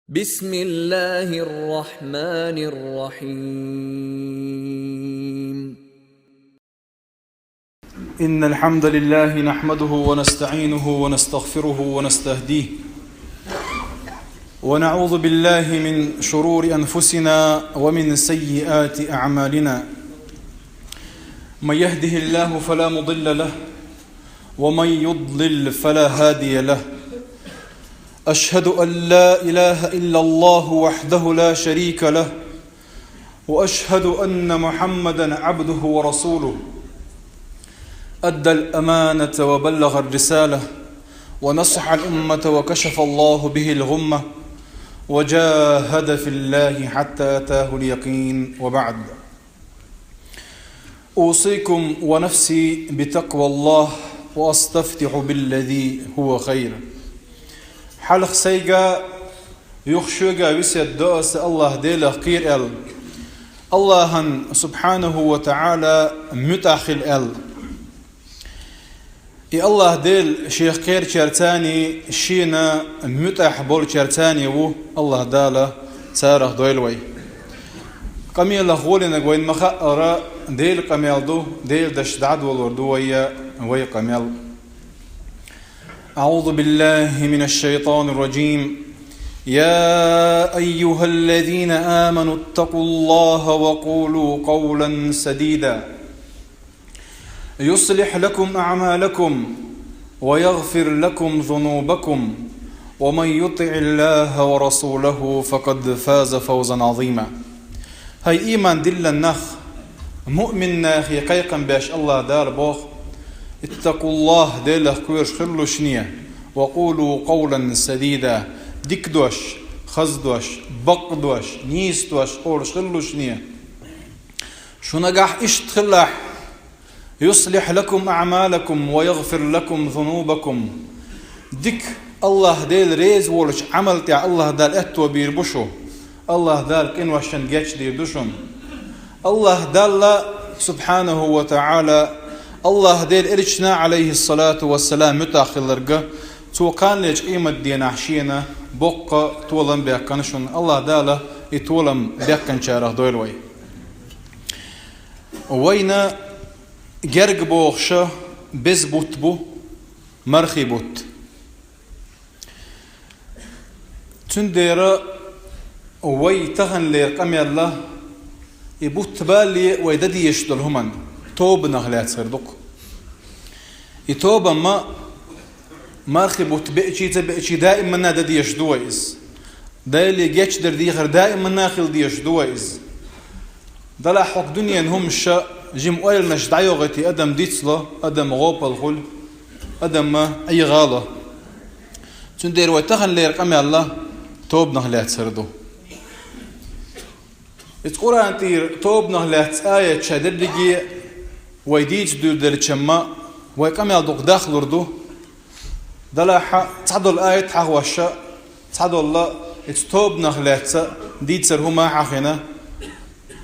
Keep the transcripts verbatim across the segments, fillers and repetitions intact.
بسم الله الرحمن الرحيم. إن الحمد لله نحمده ونستعينه ونستغفره ونستهديه، ونعوذ بالله من شرور أنفسنا ومن سيئات أعمالنا. من يهده الله فلا مضل له، ومن يضلل فلا هادي له. أشهد أن لا إله إلا الله وحده لا شريك له، وأشهد أن محمدا عبده ورسوله. أدى الأمانة وبلغ الرسالة، ونصح الأمة وكشف الله به الغمة، وجاهد في الله حتى أتاه اليقين، وبعد. أوصيكم ونفسي بتقوى الله، وأستفتح بالذي هو خير. Хьалха сайга, юха шуьга весет до аса АллахӀ Делах кхера аьлла, АллахӀан, субхьанаху ва таӀала, муьтӀахь хила аьлла. И АллахӀ Дела Шех кхерачаьрцани, Шена муьтӀахь болчаьрцани ву АллахӀ Дала, царах дойла вай. Къамелах гӀолинарг вайна ма хаъара, Делан къамел ду, Делан дош дӀадолор ду вай, вай къамел. أعوذ بالله من الشيطان الرجيم. يا أيها الذين آمنوا اتقوا الله وقولوا قولا سديدا. يصلح لكم أعمالكم ويغفر لكم ذنوبكم ومن يطع الله ورسوله فقد فاز فوزا عظيما. ХӀай иман дилла нах, муъмин нахе кхайкхам беш АллахӀ Дала боху: اتقوا الله, Делах кхоьруш хилалаш шуна, وقولوا قولا سديدا, дика дош, хаза дош, бакъ дош, нийса дош олуш хилалаш шуна. Шу нагахь иштта хилахь, يصلح لكم أعمالكم ويغفر لكم ذنوبكم. Дика, АллахӀ Дела реза волчу Ӏамал тӀехь АллахӀ Дала аьтто бийр бу шу. АллахӀ Дала къиношна гечдийр ду шуна. АллахӀ Далла, субхьанаху ва таӀала, АллахӀ Делан элчана, Ӏалайхиссалату вассалам, муьтӀахь хилларг, цо кханлечу къематдийнахь шена боккха толам баьккхина шуна. АллахӀ Дала и толам баьккхинчарах дойла вай. Вайна герга бохуш беза бутт бу, мархи бутт. Цундела вай таханлера къамел а, и бутт балале вай дан дезаш долу хӀуманна тобанах лаьцна хир ду-кх. И тоба ма мархи бутт беачий, ца беачий, даиманна дан дезаш ду вай иза. Деле гечдар дехар даиманна хила дезаш ду вай иза. Делахь хӀокху дуьненан хӀуманаш жима ойланаш дӀайохуьйтий, адам дицло, адам гӀопал хуьлу, адам Ӏехало. Цундела вай таханлера къамел а тобанах лаьцна хир ду. Иза Къуръан тӀера тобанах лаьцна аяташ дерриге вай дийца дуьйладелча ма, вай къамел дукха дахлур ду. Делахь цхьадолу аят хьахош, цхьадолу иза тобанах лаьцна дийцар хӀума хьахийна,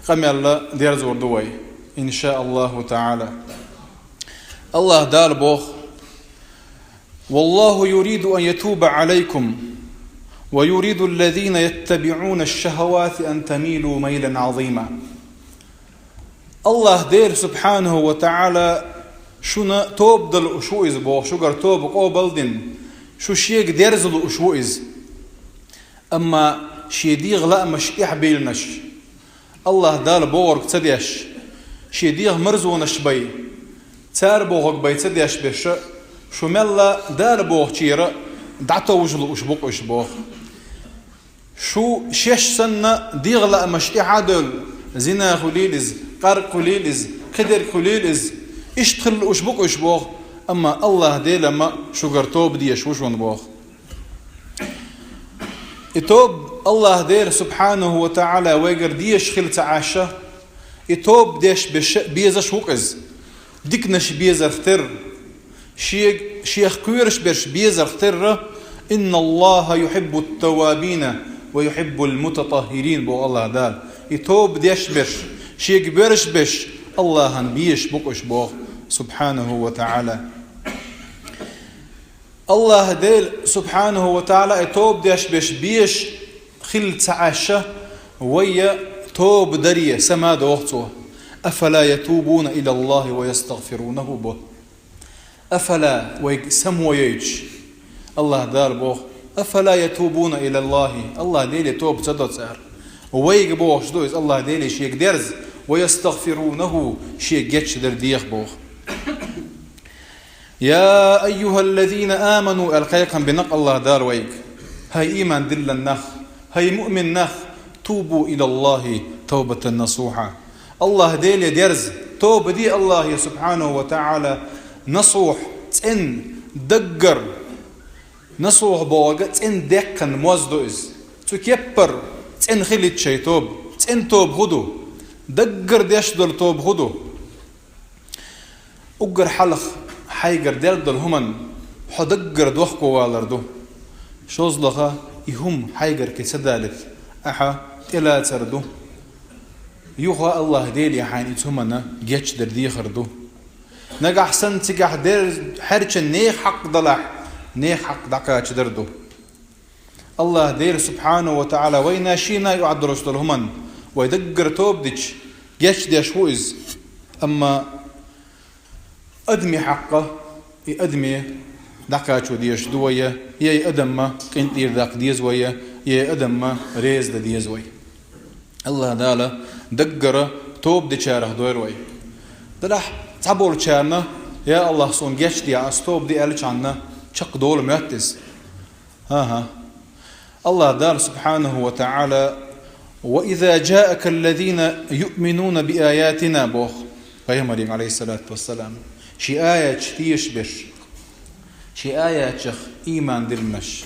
къамел дерзор ду вай, иншааллаху таӀала. АллахӀ Дала боху: والله يريد أن يتوب عليكم ويريد الذين يتبعون الشهوات أن تميلوا ميلا عظيما. АллахӀ Дела, субхьанаху ва таӀала, шуна тоба дан лууш ву иза боху, шуьгара тоба къобалдина, шу шега дерза лууш ву иза. Амма шен дегӀан лаамаш тӀехь бийлинарш, АллахӀ Дала бохург ца деш, шен дегӀан марзонаш бай, цара бохург бай ца деш берш, шу мелла Дала бохучуьра дӀатовжа лууш бу-кх уьш боху. Шу шаьш санна дегӀан лаамаш тӀехь а девлла, зина хуьлийла иза, къаркъа хуьлийла иза, кхидерг хуьлийла иза, иштта хила лууш бу-кх уьш боху, амма АллахӀ Дела ма шуьгара тоба дезаш ву шуна боху. И тоба АллахӀ Дела, субхьанаху ва таӀала, вайгара дезаш хила ца Ӏаш, и тоба деш берш безаш ву-кх иза. Диканаш безарх терра, шег-, шех кхоьруш берш безарх терра, إن الله يحب التوابين ويحب المتطهرين, боху АллахӀ Дала. И тоба деш берш, шега боьрзуш берш АллахӀана безаш бу-кх уьш боху, субхьанаху ва таӀала. АллахӀ Дела, субхьанаху ва таӀала, и тоба деш берш безаш хилла ца Ӏаш, вай тоба даре сама доху цо. أفلا يتوبون إلى الله ويستغفرونه бо. Афала, вайга само йойтуш. Аллах Дала боху: أفلا يتوبون إلى الله, Аллах Деле тоба ца до цара. Вайга бохуш ду иза, Аллах Деле шега дерза, ويستغفرونه, шега гечдар деха боху. يا أيها الذين آمنوا, аьлла кхайкхам бина Аллах Дала вайга. ХӀай ийман диллина нах, хӀай муъмин нах, توبوا إلى الله توبة نصوحا. Аллах Деле дерза, тоба де Аллахе субхьанаху ва таӀала, насухь, цӀен даггара, насухь бохург цӀен деккхана моз ду иза. Цу кеппара цӀен хилийта шайн тоба, цӀен тоба хӀун ду? Даггара деш долу тоба хӀун ду? Уггар хьалха хьайгара делла долу хӀуманна хьо даггара дохковалар ду. ШозлагӀа, и хӀума хьайгара кхин ца далийта, ахьа тӀелацар ду. Юха Аллах Деле хьайна и цу хӀуманна гечдар дехар ду. Нагахь санна цигахь дер хьерчан нехан хьакъ далахь, нехан хьакъ дӀакхачадар ду. Аллах Дела субхьанаху ва таӀала вайна шена юкъахь долуш долу хӀуманна вай даггара тоба дича, гечдеш ву иза. Амма адаме хьакъ, и адаме дӀакхачо дезаш ду вай, я и адамна къинтӀера даккха деза вай, я и адамна реза дан деза вай. Аллах Дала даггара тоба дечарах дойр вай. Делахь цхьаболчарна: «Я Аллах, суна гечде, ас тоба де», аьллачхьана, чекхдолу моьтту иза. ХӀан-хӀа. Аллах Дала субхьанаху ва таӀала: «وإذا جاءك الذين يؤمنون بآياتنا», боху пайхамаре, алейхиссалату вассалам, шен аяташ тешаш берш, шен аяташах ийман диллинарш,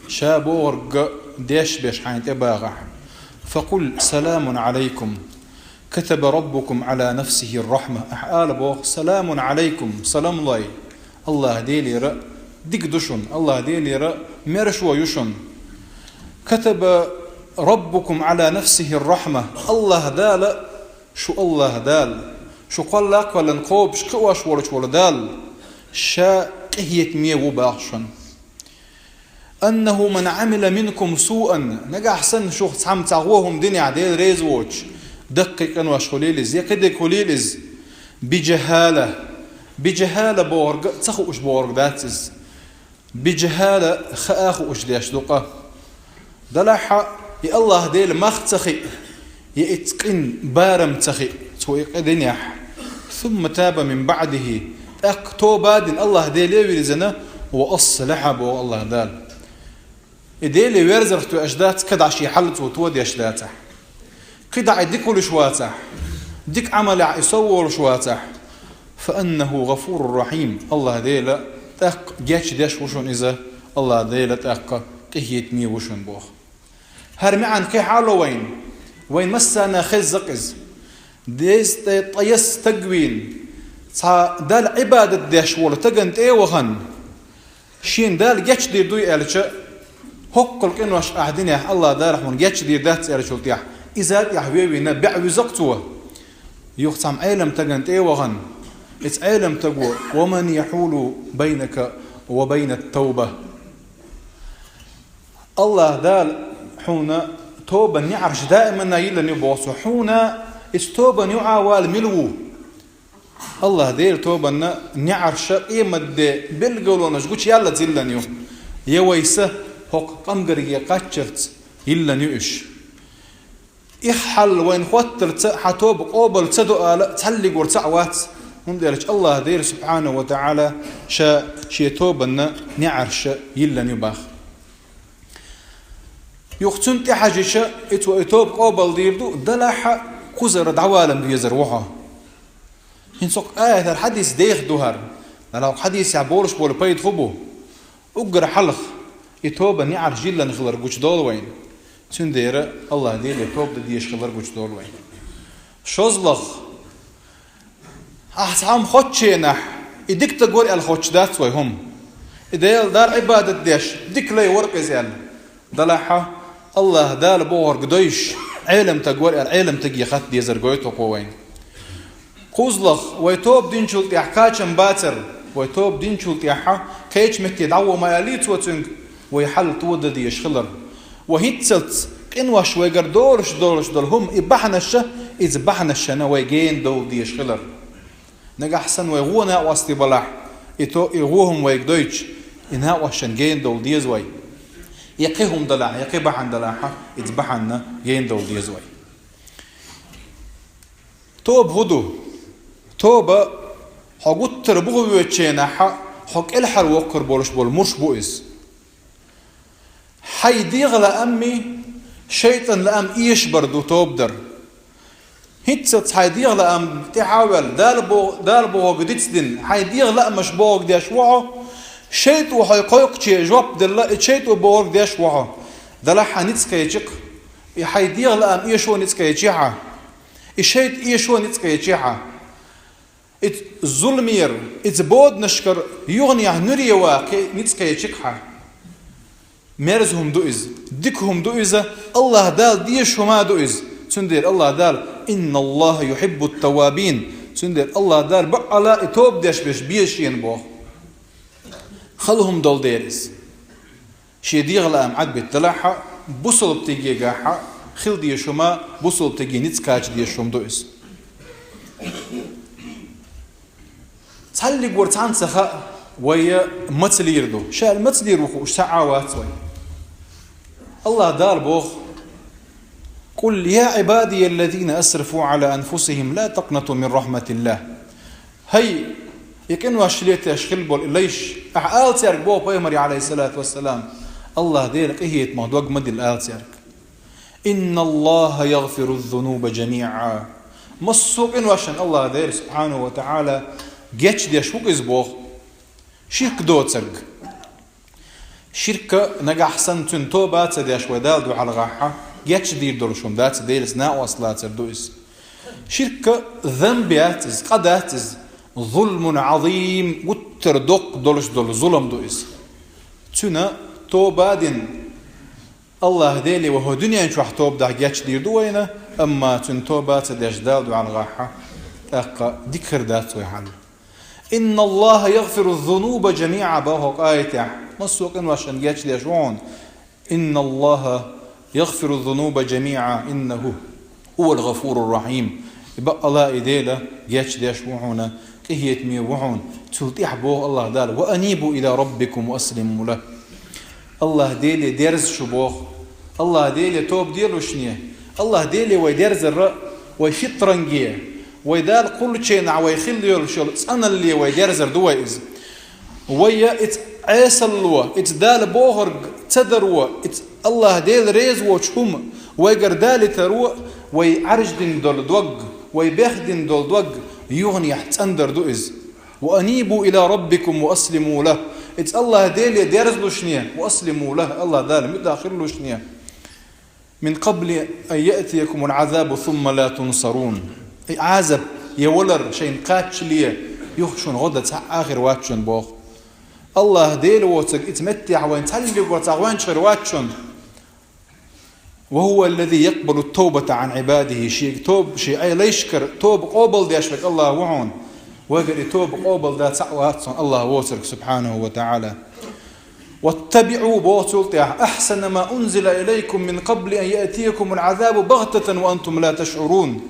ша бохург деш берш хьайна тӀебахахь, «فقل سلام عليكم». «كتب ربكم على نفسه الرحمة». Ахьа ала боху: «سلام عليكم», салам лой. Аллах Делера дика ду шуна, Аллах Делера маршо ю шуна. «كتب ربكم على نفسه الرحمة». Аллах Дала, шу Аллах Дала, шу кхоллакх кхоьллина кхобуш кхиош волуш волу Дала, ша къинхетаме ву боху шуна. «أنه من عمل منكم سوءا», нагахь санна шух цхьамма цхьа гӀо хӀума динехь Дела реза воцуш, даккхий къинош хуьлийла иза, я кхидерг хуьлийла иза, «بجهالة», «بجهالة» бохург ца хууш бохург дац иза. «بجهالة» хаа хууш деш ду-кх. Делахь и Аллах Дела мах ца хиъ, я иза къин барам ца хиъ, цо и къа динехь. «ثم تاب من بعده», тӀаккха тоба а дина Аллах Деле вирзина, «وأصلح», боху Аллах Дала. И Деле верзарх тоьаш дац, кхидӀа шен хьал цо тодеш дацахь. КхидӀа и дика хуьлуш вацахь, дика Ӏамалехь и сов волуш вацахь, «فإنه غفور رحيم». Аллах Дела тӀаккха гечдеш ву шуна иза, Аллах Дела тӀаккха къинхетаме ву шуна боху. ХӀара маьӀна кхин хьалха вайна, вайна массарна хезза-кх иза. Деза тӀе ткъаесна стаг вийна, цхьа Далла Ӏибадат деш волу стагана тӀе а вахана, шена Дала гечдийр дуй аьлча, хӀоккхул къинош ахь динехь Аллах Дала хьуна гечдийр дац аьллачул тӀехь, иза тӀехь вевина бӀе вуьзу-кх цо. Юха цхьамма Ӏелам стагана тӀе а вахана, иза Ӏелам стаго: «ومن يحول بينك وبين التوبة». Аллах Дала хьуна тобан неӀарш даиманна йиллина ю боху цо. Хьуна иза тобанна юкъа вала мила ву? Аллах Дела тобанна неӀарш къематде билгалонаш гучуяллалц йиллина ю. Я вай са хӀокху къамгарге кхаччалц йиллина ю уьш. Их хьал вайна хӀотталца хьан тоба къобал ца до ала цхьаллигур цхьаъ вац, хӀунда аьлча Аллах Дела субхьанаху ва таӀала ша шен тобанна неӀарш йиллина ю боху. Юха цунна тӀехьажича, и цо и тоба къобал дийр ду, делахь а кхузара дӀавала безар ву хьо. ХӀинца хӀокху аятара хьадис деха ду хӀара. Делахь хӀокху хьадисехь болуш болу пайда хӀун бу? Уггар хьалха и тобанна неӀарш йиллина хилар гучудолу вайна. Цундела Аллах Деле тоба дан дезаш хилар гучудолу вайна. ШозлагӀа, ахь цхьамма хоттучу хенахь, и дика стаг вара аьлла хоттуш дац вай хӀума. И Дела, Далла Ӏибадат деш, дика лай вара-кх иза аьлла. Делахь а, Аллах Дала бохург дойуш, Ӏелам стаг вара аьлла, Ӏелам стаге хатта дезар гойту-кх вайна. КхозлагӀа, вай тоба динчул тӀехь кхачам бацар, вай тоба динчул тӀехь кхечу метте дӀагӀо ма аьллий цо цуьнга, вай хьал тодан дезаш хилар. Ва хӀинццалц къинош вайгара долуш долуш долу хӀума, и бахьанаш, иза бахьанашна вай гена довла дезаш хилар. Нагахь санна вай гӀо накъостий балахь, и то, и гӀо хӀума вайга дойтуш, и накъосташна гена довла деза вай. Я кхин хӀума далахь, я кхин бахьана далахь, иза бахьана гена довла деза вай. Тоба хӀун ду? Тоба, хьо гуттар а бухавоьдучу хенахь, хьо кӀелхьарвоккхур болуш болу мурш бу иза. Хьайн дегӀан лааммий, шайтӀан лаам эшабар ду тоба дар. ХӀинццалц хьайн дегӀан лаам тӀаьхьа а ваьлла, Дала бо-, Дала бохург дицдина, хьайн дегӀан лаамаш бохург деш ву хьо, шайтӀо хьо кхойкхуче жоп делла, и шайтӀо бохург деш ву хьо. Делахь хьан ницкъ кхечи-кх, и хьайн дегӀан лаам эшо ницкъ кхечи хьан, и шайтӀа эшо ницкъ кхечи хьан. Иза зуламера, иза боданашкара юханехьа нуьре ван кхин ницкъ кхечи-кх хьан. Мерза хӀума ду иза, дика хӀума ду иза, АллахӀ Дала дезаш хӀума ду иза. Цундела АллахӀ Дала: «Инна Аллаха юхиббут таввабин». Цундела АллахӀ Дала бакъала и тоба деш берш беза шена боху. Хала хӀума долу дела иза. Шен дегӀан лаам Ӏадбита далахь, бусалба стегехь хила дезаш хӀума, бусалба стеган ницкъ кхача дезаш хӀума ду иза. Цхьаллиг вара цхьаьна ца хаьа, вай маца лийр ду. Ша маца лийр ву хууш цхьа а вац вай. АллахӀ Дала боху: «Къул я Ӏибадия аллазина асрафу Ӏала анфусихим ла такънату мин рахматиллах». ХӀай, и къинош леташ хила болу и лайш, ахьа ала цаьрга боху пайхамаре, Ӏалайхиссалату вассалам, АллахӀ Делан къинхетамах дог ма дилла ала цаьрга. «Инна Аллаха ягъфиру ззунуба жамиӀа». Массо а къиношна АллахӀ Дела, субхьанаху ва таӀала, гечдеш ву иза боху. Ширк доцург. Ширк нагахь санна цуьнан тоба ца деш вай Дала дуьхьал гӀахь, гечдийр долуш хӀума дац, Делаца накъост лацар ду иза. Ширк занб яц иза, къа дац иза. Зулмун Ӏазим, гуттар доккха долуш долу зулам ду иза. Цуьнан тоба дина АллахӀ Деле вай хӀокху дуьнен чохь тоба дахь гечдийр ду вайна, амма цуьнан тоба ца деш Дала дуьхьал гӀахь, тӀаккха дика хир дац вай хьал. «Инна Аллаха ягъфиру ззунуба жамиӀа», боху хӀокху аятехь, массо а къиношна гечдеш ву хьуна. «Инна Аллаха ягъфиру ззунуба жамиӀа, иннаху хувал гъафуру ррахим». И бакъала и Дела гечдеш ву хьуна, къинхетаме ву хьуна. Цул тӀаьхьа боху АллахӀ Дала: «Ва анибу ила раббикум ва аслиму лах». АллахӀ Деле дерза шу боху. АллахӀ Деле тоба делушне. АллахӀ Деле вай дерзар а, вай фитранге, вай Дала кхуллучу хенахь вай хилла йолуш йолу цӀаналле вай дерзар ду вай иза. Вай я иза Ӏесалло, иза Дала бохург ца даро, иза АллахӀ Дела реза воцу хӀума вайгара далийтаро, вай Ӏаьржа дина долу дог, вай бехдина долу дог юханехьа цӀандар ду иза. «Ва анибу ила раббикум ва аслиму лах». Иза АллахӀ Деле дерзалушне, ва аслиму лах, АллахӀ Дала муьтӀахь хилалушне. «Мин къабли ан яътиякумул Ӏазабу сумма ла тунсарун». И Ӏазап, я валар шайна кхаччале, юха шуна гӀо дан цхьа а хир вац шуна боху. АллахӀ Дела воцург иза меттехь вайна цхьаллиг вац, цхьа гӀоьнча хир вац шуна. «Ва хува аллази якъбалу ттавбата Ӏан Ӏибадихи», шега тоба, шен Ӏелайшкара тоба къобалдеш верг АллахӀ ву хьуна. Вайгара и тоба къобалдан цхьа а вац хьуна АллахӀ воцург, субхьанаху ва таӀала. «ВаттабиӀу», боху цул тӀаьхьа, «ахсана ма унзила илайкум мин къабли ан яътиякумул Ӏазабу багътатан ва антум ла ташӀурун».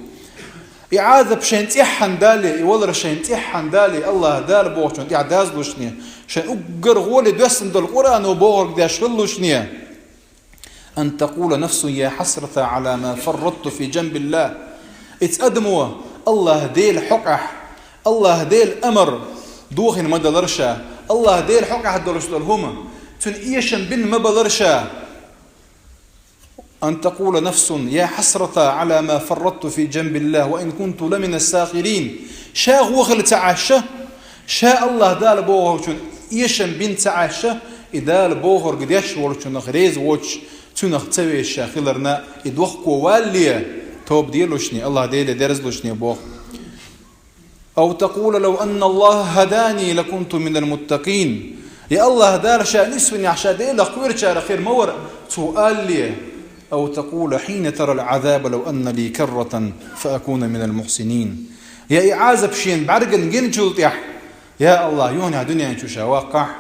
И Ӏазап шайн цӀеххьана дале, и валар шайн цӀеххьана дале, АллахӀ Дала бохучун тӀехь дазлушне, шайн уггар гӀоле доьссина долу Къуръано бохург деш хилалушне. «Ан такъула нафсун я хьасрата Ӏала ма фарратту фи жанбиллах». Иза адамо АллахӀ Делан хьокъехь, АллахӀ Делан амар дохийна ма далар ша, АллахӀ Делан хьокъехь долуш долу хӀума, цуьнан эшам бина ма балар ша. «Ан такъула нафсун я хьасрата Ӏала ма фарратту фи жанбиллах ва ин кунту ламина ссахирин». Ша гӀо хила ца Ӏаш, ша АллахӀ Дала бохучун эшам бина ца Ӏаш, и Дала бохург деш волчунах реза воцуш, цуьнах ца везаш ша хиларна, и дохко валале, тоба делушне, АллахӀ Деле дерзалушне боху. «Ав такъула лав анна Аллаха хадани лакунту минал муттакъин». Я АллахӀ Дала ша нисвинехь ша Делах кхоьручарах хир ма вара, цо алале. «Ав такъула хьина тарал Ӏазаба лав анна ли карратан фа акуна минал мухьсинин». Я и Ӏазап шена бӀаьргана гиначул тӀехь, я АллахӀ, юханехь дуьнен чу ша ваккхахь,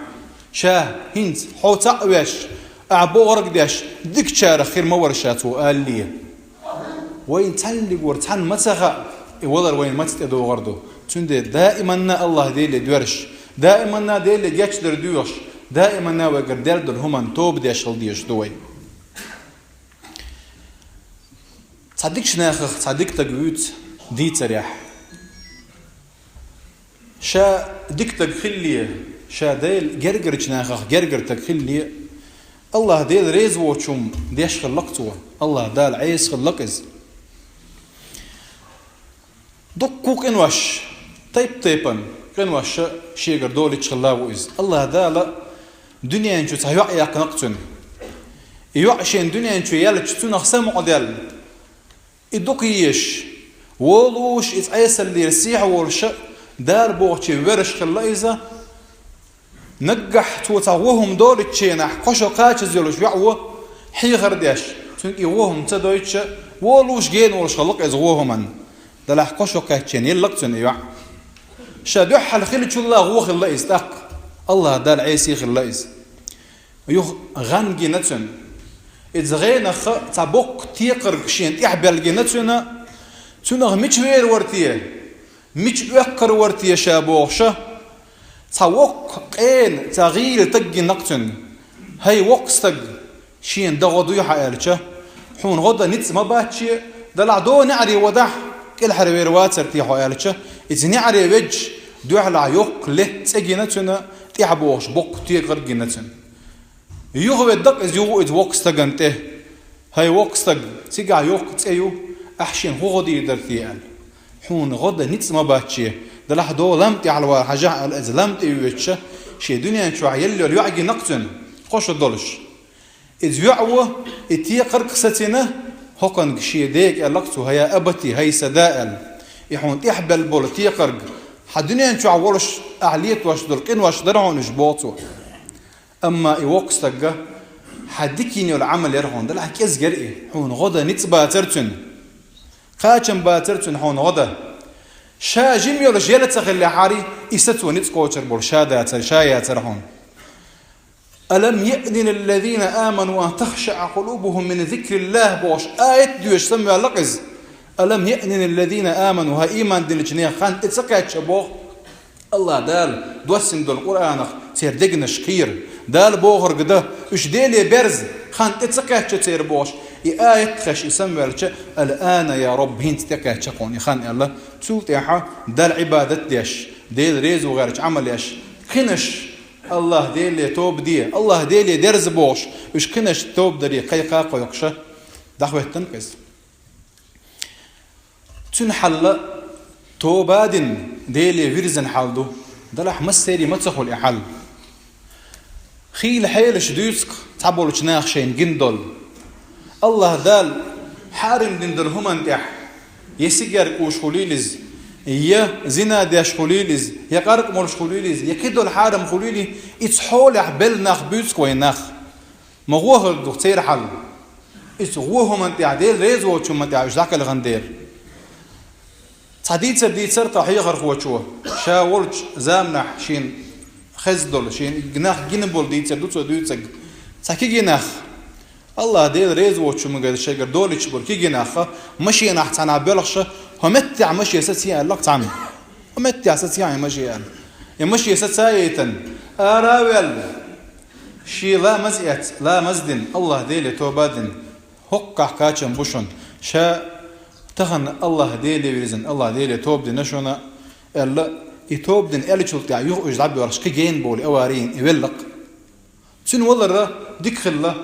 ша хӀинца хьо цхьаъ веш, Ахьа бохург деш, дикачарах хир ма вара ша цо аьле. Вайна цхьаннегара цхьанна ма ца хаьа, и валар вайна маца тӀедогӀур ду. Цундела даиманна АллахӀ Деле доьрзаш, даиманна Деле гечдар доьхуш, даиманна вайгара даьр долча хӀуманна тоба деш хила дезаш ду вай. Цхьа дикача нахах цхьа дика стаг вуьйцу дийцарехь. Ша дика стаг хилале, ша Делан гергарча нахах гергара стаг хилале, АллахӀ Дела реза воцу хӀума деш хилла-кх цо, АллахӀ Дала Ӏеса хилла-кх иза. Дуккха къинош, тайп-тайпана къинош шегара долуьйтуш хилла ву иза. АллахӀ Дала дуьнен чу цхьа йоӀ яьккхина-кх цуьнан. И йоӀ шена дуьнен чу яьлча, цунах самукъадаьлла, и дукха езаш, волуш, иза Ӏесаллера сехьа волуш, Дала бохучу верш хилла иза. Наггахь цо цхьа вон хӀума долуьйтучу хенахь, кхо шо кхачаза йолуш йоӀ ву, хьехар деш, цуьнга и вон хӀума ца дойтуш, волуш гена волуш хилла-кх иза вон хӀуманна. Делахь кхо шо кхаьчча елла-кх цуьнан и йоӀ. Ша дуьххьал хиллачул а вон хилла иза тӀаккха. АллахӀ Дала Ӏеса хилла иза. Юха гӀан гина цуьнан. Иза гӀенах цхьа боккха текхарг шена тӀехь белла гина цуьнан. Цуьнах мича вер вара те, мича оьккхур вара те ша бохуш, цхьа воккха къена, цхьа гӀийла стаг гина-кх цуьнан. ХӀай воккха стаг, шена дан гӀо дуй хьан аьлча, хьуна гӀо дан ницкъ ма бац шен, делахь дон неӀаре вадахь, кӀелхьара вер вацар те хьо аьлча, иза неӀаре веддаш, дуьхьалахь йоккха летта цӀе гина цуьнан, тӀехь бохуш боккха текхарг гина цуьнан. Юхаведда-кх иза, юха иза воккхачу стагана тӀе. ХӀай воккха стаг, цигахь йоккха цӀе ю, ахь шена хӀун гӀо дийр дара те аьлла. Хьуна гӀо дан ницкъ ма бац шен, делахь дон лам тӀехь вала хьажахь аьлла, иза лам тӀе воьдуш, шен дуьнен чохь елла йолу йоӀ гина-кх цуьнан, кхо шо долуш. Иза йоӀ ву, и текхарг сацийна, хӀокхуьнга шен дега аьлла-кх цо: «ХӀай я абати, хӀай сан да», – аьлла. И хьуна тӀехь белла болу текхарг, хьан дуьнен чохь волуш ахь летош долу къинош дара хьуна уьш, боху цо. Амма и воккха стаг, хьан дика йина йолу Ӏамал яра хьуна, делахь кӀезиг яра и, хьуна гӀо дан ницкъ бацара цуьнан. Кхачам бацара цуьнан хьуна гӀо дан. Ша жима йолуш яла ца хиллехьара, и сацо ницкъ кхочур болу ша дацара, ша яцара хьуна. «ألم يأن للذين آمنوا أن تخشع قلوبهم لذكر الله», – бохуш, аят доьшуш самаваьлла-кх иза. «ألم يأن للذين آمنوا», хӀай, ийман диллинчу нехан хан тӀе ца кхаьчча боху. АллахӀ Дала доссийна долу Къуръанах церан дегнаш кхера, Дала бохург дан, уьш Деле берза, хан тӀе ца кхаьчча церан бохуш, и аят хезаш и самаваьлча, «الآن يا رب», хӀинца тӀекхаьчча хьуна и хан аьлла, цул тӀаьхьа Далла Ӏибадат деш, Дела резо гӀерташ Ӏамал еш, кхинаш, АллахӀ Деле тоба де, АллахӀ Деле дерза бохуш, уьш кхинаш тоба даре кхайкха а кхойкхуш, дӀахӀоьттина-кх иза. Цуьнан хьал тоба дина, Деле вирзина хьал ду, делахь массеран а ма ца хуьлу и хьал. Хийла хьелаш дуьйцу-кх цхьаболчу наха шайна гина долу. АллахӀ Дала хьарам дина долу хӀуманна тӀехь, я сигар кӀуш хуьлийла иза, я зина деш хуьлийла иза, я къаркъа молуш хуьлийла иза, я кхидолу хьарам хуьлийла, иза хьолехь белла нах буьйцу-кх вайн нах. Ма гӀо хир ду-кх церан хьал. Иза гӀо хӀуманна тӀехь, Дела реза воцучу хӀуманна тӀехь уьш дӀакхелхина дера. Цхьа дийцар дийцира тхан хьехархочо, ша волчу заманахь шена хезна долу, шена нах гина болу дийцар ду цо дуьйцург. Цхьа кегий нах, АллахӀ Дела реза воцучу хӀуманна шайгара долуьйтуш болу кегий нах, машенахь цхьанхьа боьлхуш, хӀокху меттехь машен сацае аьлла-кх цхьанна. ХӀокху меттехь сацае хьайн машен аьлла. И машен сацаяйтина, ара а ваьлла, шен ламаз эцна, ламаз дина, АллахӀ Деле тоба дина. ХӀокхахь кхачам бу шуна. Ша тахана АллахӀ Деле вирзина, АллахӀ Деле тоба дина шуна аьлла, и тоба дина аьллачул тӀаьхьа юха уьш дӀабоьлхуш кхин гена болу аварийна и велла-кх. Цуьнан валар дика хилла.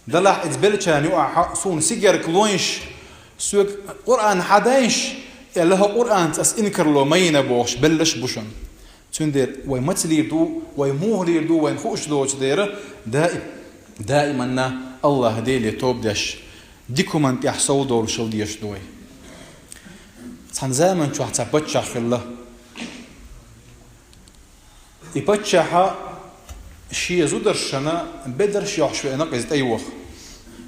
Делахь иза беллачарна юкъахь суна сигерка лойнаш, соьга Къуръан хьадайнаш, аьлла, хӀокху Къуръанца ас инкарло ма йина бохуш белларш а бу шуна. Цундела вай маца лийр ду, вай муха лийр ду, вайна хууш доцу дера, даи-, даиманна АллахӀ Деле тоба деш, дика хӀуманна тӀехь сов долуш хила дезаш ду вай. Цхьана заман чохь цхьа паччахь хилла. И паччахьа шен зударшна бедарш йохьуш веана-кх иза тӀейоха.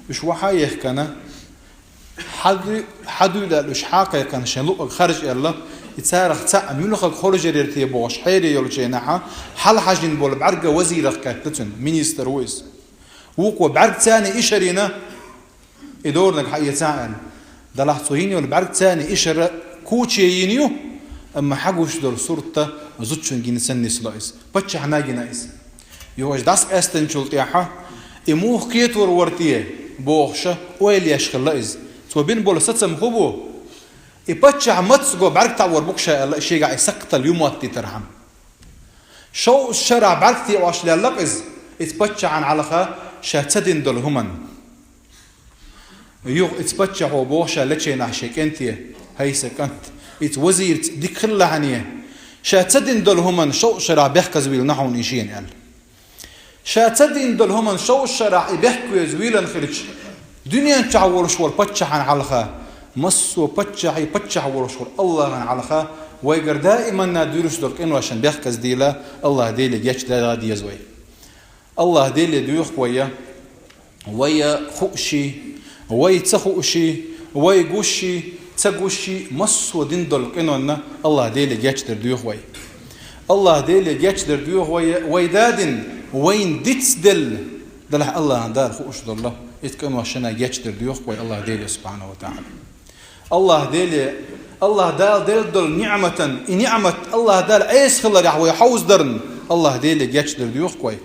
Уьш вахьа а ехкана, хьаду-, хьадуьйла аьлла уьш хьакхайкхина шайн луъург харжа аьлла, и царах цхьаъ муьлхарг хоржур яра те бохуш хьере йолчу хенахь, хьалахьажийна болу бӀаьрга вазирах кхетта цуьнан, министр ву иза. Вукхо бӀаргацани ишарина, и дорнаг хьаэца аьнна. Далахь цо йина йолу бӀаргацани ишара куче йина ю, амма хьагуш долу сурт зудчуьнга йина санна нисло иза. Паччахьна йина иза. Юха аша дӀасакъаьстинчул тӀаьхьа, и муха кхетор вара те, бохуша, ойла еш хилла иза. Цо бина болу сацам хӀун бу? И паччахь маца го бӀаргтаӀор бу-кх ша аьлла, шегахь и сакхтал ю моттийтархьама. Шовзткъа шарахь бӀаргтеӀош лелла-кх иза, иза паччахьан хьалха ша ца дина долу хӀуманна. Юха иза паччахьо боху ша лечийнахь шен кӀанте: «ХӀай сан кӀант, иза вазирца дика хилла хьуна, ша ца дина долу хӀуманна шовзткъа шарахь бехказавелла хьуна и шена», аьлла. Ша ца дина долу хӀуманна шовзткъа шарахь и бехквеза вийлина хилча, дуьнен чохь волуш волу паччахьан хьалха, массо а паччахьий паччахь волуш волу АллахӀан хьалха, вайгара даиманна дуьйлуш долу къиношна бехказадийла, АллахӀ Деле гечдар дала деза вай. АллахӀ Деле доьху вай, вай хууший, вай ца хууший, вай гушший, ца гушший, массо а дина долу къинонна АллахӀ Деле гечдар доьху вай. АллахӀ Деле гечдар доьху вай, вай да дина, вайна дицделла, делахь АллахӀан Дала хууш долу, иза къиношна гечдар доьху вай АллахӀ Деле, субхьанаху ва таӀала. АллахӀ Деле, АллахӀ Дала делла долу ниӀматан, и ниӀмат АллахӀ Дала Ӏеса хиларехь вай хьовздарна, АллахӀ Деле гечдар доьху вай.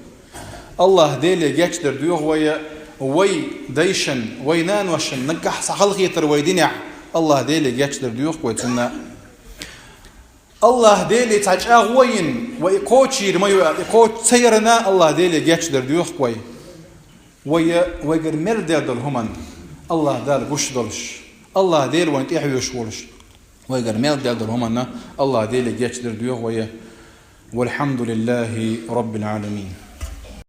АллахӀ Деле гечдар доьху вай, вай дайшна, вай наношна наггахь схьахалхийтар вай динехь, АллахӀ Деле гечдар доьху вай цунна. АллахӀ Деле цхьа чӀагӀо йина, вай и кхочуш ма ю аьлла, и кхочуш ца ярна, АллахӀ Деле гечдар доьху вай. Вай, вайгара мел дер долу хӀуманна АллахӀ Дала гуш долуш, АллахӀ Дела вайна тӀехьоьжуш волуш, вайгара мел дер долу хӀуманна АллахӀ Деле гечдар доьху вай. Валхьамдулиллахи Раббил Ӏаламин.